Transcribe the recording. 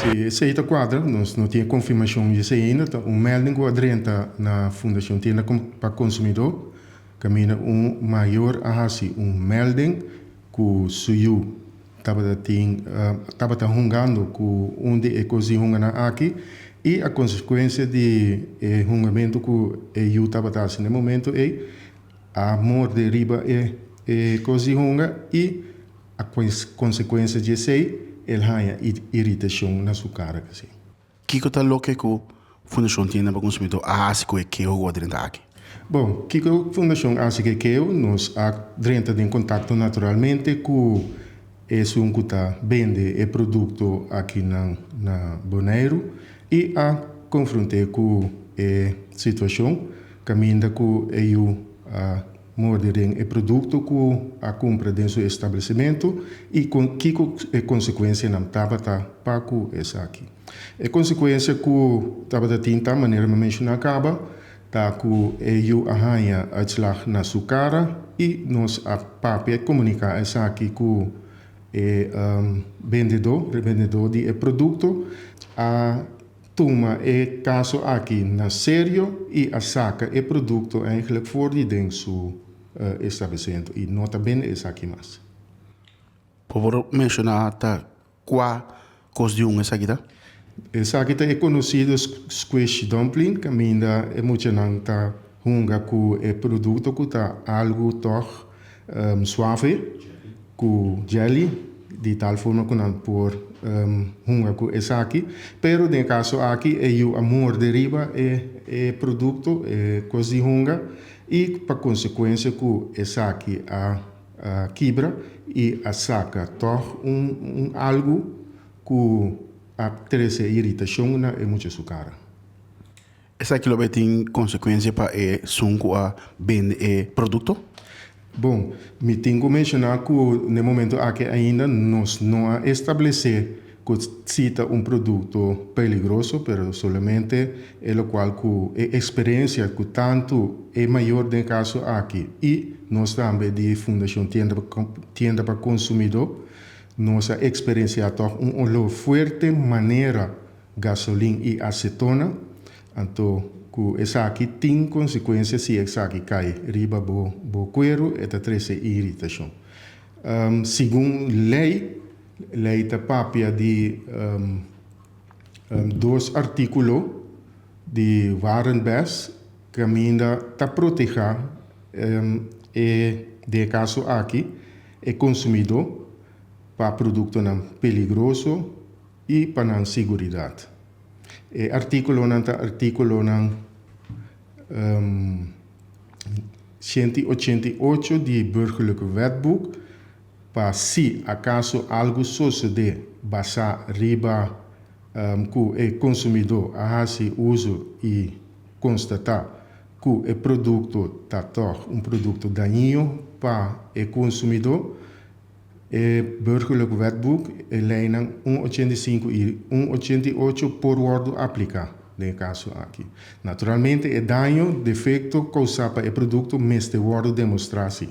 Si, esei ta kuadra. Nos no tin e konfirmashon di esei ainda. Ta un melding ku a drenta na Fundashon Tienda pa Konsumidó kaminda un mayor a hasi un melding ku su yu tabata tin tabata hungando ku un di e kos di hunganan aki i a konsekuensia di e hungamentu ku e yu tabata hasi na e momento ei a morde riba e e kos di hunga i a konsekuensia di esei el haña iritashon na su kara kasi. Kiko ta loke ku Fundashon Tienda pa Konsumidó a hasi ku e keho ku a drenta aki? Bon, kiko Fundashon a hasi ku e keho? Nos a drenta den kontakto naturalmente ku esun ku ta bende e produkto aki na na Boneiru i a konfront'é ku e situashon kaminda ku e yu a morde den e produkto ku a kumpra den su establesimentu i kon kiko e konsekuensianan tabata pa ku esaki. E konsekuensia ku tabata tin ta, manera mi a menshoná kaba, ta ku e yu a haña uitslag na su kara i nos a papia i komuniká esaki ku e bendedó, rebendedó di e produkto a tuma e kaso aki na serio i a saka e produkto eigenlijk for di den su establesimentu i no ta bende esaki mas. Bo por menshoná ta kua kos di un esaki ta? Esaki ta e konosido squish dumpling kaminda e muchanan ta hunga ku e produkto ku ta algu tòg suave ku jelly di tal forma ku nan por hunga ku esaki. Pero den e kaso aki e yu a morde riba e produkto, e kos di hunga i pa konsekuensia ku esaki a kibra i a saka tòg un algu ku a trese iritashon na e mucha su kara. Esaki lo bay tin konsekuensia pa esun ku a bende e produkto? Bon, mi tin ku menshoná ku na e momento aki ainda nos no a establesé ku si ta un produkto peligroso, pero solamente e lokual ku e eksperensia ku tantu e mayor den e kaso aki i nos tambe di Fundashon Tienda pa Konsumidó nos a eksperensiá tòg un oló fuerte manera gasolin i asetona, anto ku esaki tin konsekuensia si esaki kai riba bo bo kueru e ta trese iritashon. Segun lei, lei ta papia di dos artíkulo di Warenbes kaminda ta protehá e den e kaso aki e konsumidó pa produktonan peligroso i pa nan siguridat. E artíkulonan ta artíkulonan 188 di Burgerlijk Wetboek pa si akaso algu sosodé basá riba ku e konsumidó a hasi uso i konstatá ku e produkto ta tòg un produkto dañino pa e konsumidó. E Burgerlijk Wetboek, e leinan un 85 i un 88 por wòrdu apliká den e kaso aki. Naturalmente e daño, defekto, kousá pa e produkto mester wòrdu demostrá si.